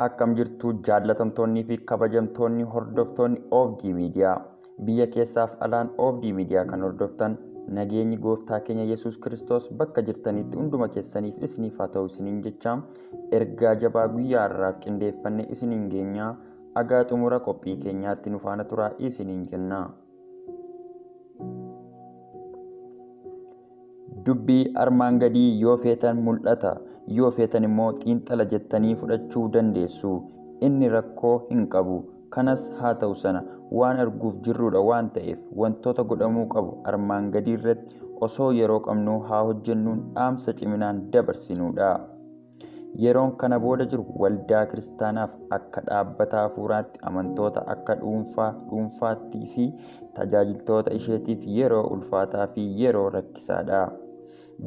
Akkam jirtu jaallatamtoonnii fi kabajamtoonni hordoftoonni Oobdii Miidiyaa biyya keessaaf alaan Oobdii Miidiyaa kan hordoftan nageenyi gooftaa keenya Yesuus Kiristoos bakka jirtanitti hunduma keessaniif isiniif haa ta'u isiniin jecha ergaa jabaa guyyaa har'aaf qindeeffanne isiniin geenyaa agaa xumura qophii keenyaatti nu faana turaa isiniin jenna. Dubbii armaan gadii yoo feetan mul'ata, yoo feetan immoo xiinxala jettanii fudhachuu dandeessu. Inni rakkoo hin qabu. Kanas haa ta'u sana waan arguuf jirrudha waan ta'eef wantoota godhamuu qabu armaan gadii irratti osoo yeroo qabnuu haa hojjennuun dhaamsa ciminaan dabarsinuudha. Yeroon kana booda jiru waldaa kiristaanaaf akka dhaabbata hafuuraatti amantoota akka dhuunfaa dhuunfaattii fi tajaajiltoota isheetiif yeroo ulfaataa fi yeroo rakkisaadha.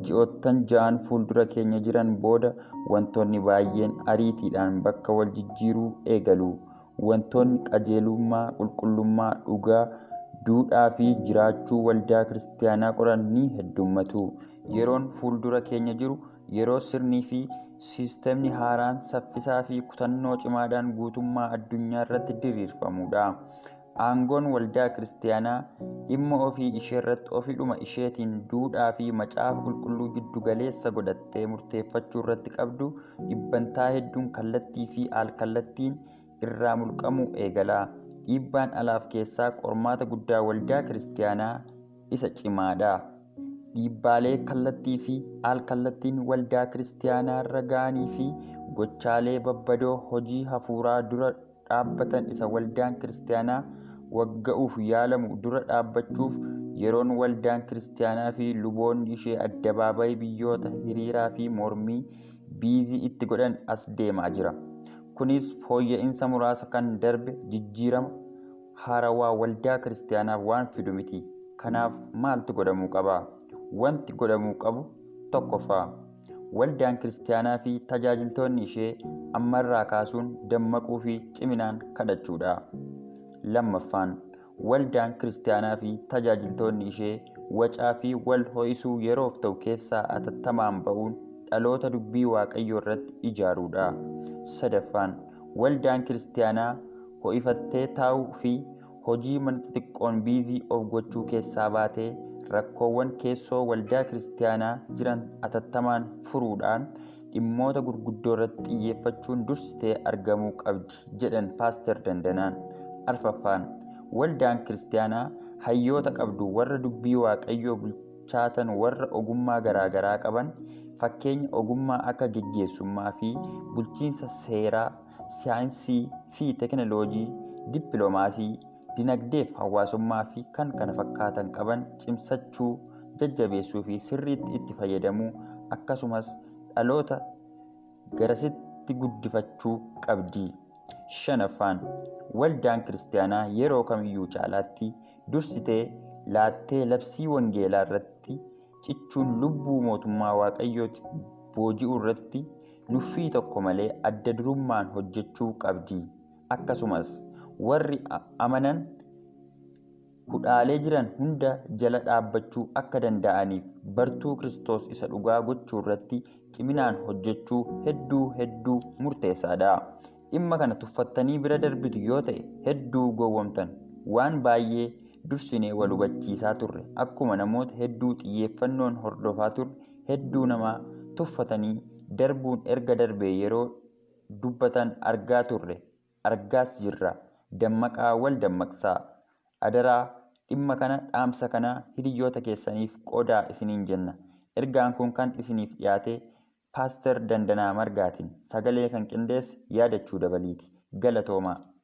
Ji'oottan ja'an fuuldura keenya jiran booda wantoonni baay'een ariitiidhaan bakka wal jijjiiruu eegalu. Wantoonni qajeelummaa, qulqullummaa, dhugaa, duudhaa fi jiraachuu waldaa kiristaanaa qoran ni heddummatu. Yeroon fuuldura keenya jiru yeroo sirnii fi siistemni haaraan saffisaa fi kutannoo cimaadhaan guutummaa addunyaa irratti diriirfamudha. Aangoon waldaa kiristaanaa dhimma ofii ishee irratti ofiidhuma isheetiin duudhaa fi macaafa qulqulluu giddu galeessa godhattee murteeffachuu irratti qabdu dhibbantaa hedduun kallattii fi al-kallattiin irraa mulqamuu eegala. Dhiibbaan alaaf keessaa qormaata guddaa waldaa kiristaanaa isa cimaadha. Dhiibbaalee kallattii fi al-kallattiin waldaa kiristaanaa irra ga'anii fi gochaalee babbadoo hojii hafuuraa dura dhaabbatan isa waldaan kiristaanaa wagga'uuf yaalamu dura dhaabbachuuf yeroon waldaan kiristaanaa fi luboonni ishee addabaabayii biyyoota hiriiraa fi mormii biizii itti godhan as deemaa jira. Kunis fooyya'insa muraasa kan darbe jijjiirama haarawaa waldaa kiristaanaaf waan fidu miti. Kanaaf maaltu godhamuu qaba? Wanti godhamuu qabu tokkoffaa. Waldaan kiristaanaa fi tajaajiltoonni ishee ammarraa kaasuun dammaquu fi ciminaan kadhachuudha. Lammaffaan waldaan kiristaanaa fi tajaajiltoonni ishee wacaa fi wal ho'isuu yeroof ta'u keessaa atattamaan ba'uun dhaloota dubbii waaqayyoo irratti ijaaruudha. Sadaffaan waldaan kiristaanaa ho'ifattee taa'uu fi hojii mana xixiqqoon biizii of gochuu keessaa baatee rakkoowwan keessoo waldaa kiristaanaa jiran atattamaan furuudhaan dhimmoota gurguddoo irratti xiyyeeffachuun dursitee argamuu qabdi jedhan Paaster Dandanaan. Arfaffaan waldaan kiristaanaa hayyoota qabdu warra dubbii waaqayyoo bulchaatan warra ogummaa garaagaraa qaban fakkeenya ogummaa akka geggeessummaa fi bulchiinsa seeraa, saayinsii fi teekinooloojii, dippiloomaasii, dinagdeef hawaasummaa fi kan kana fakkaatan qaban cimsachuu, jajjabeessuu fi sirriitti itti fayyadamuu akkasumas dhaloota garasitti guddifachuu qabdi. Shanaffaan waldaan kiristaanaa yeroo kamiyyuu caalaatti dursitee laattee labsii wangeelaa irratti cichuun lubbuu mootummaa waaqayyooti booji'uu irratti nuffii tokko malee adda durummaan hojjechuu qabdi. Akkasumas warri amanan hudhaalee jiran hunda jala dhaabbachuu akka danda'aniif bartuu Kiristoos isa dhugaa gochuu irratti ciminaan hojjechuu hedduu hedduu murteessaadha. Dhimma kana tuffattanii bira darbitu yoo ta'e hedduu gowwomtan. Waan baay'ee dursinee wal hubachiisaa turre akkuma namoota hedduu xiyyeeffannoon hordofaa turre hedduu namaa tuffatanii darbuun erga darbee yeroo dubbatan argaa turre argaas jirra. Dammaqaa wal dammaqsaa. Adaraa dhimma kana dhaamsa kana hiriyoota keessaniif qoodaa isiniin jenna. Ergaan kun kan isiniif dhiyaate Paaster Dandanaa Margaatiin sagalee kan qindeesse yaadachuu dabaliiti. Galatoomaa.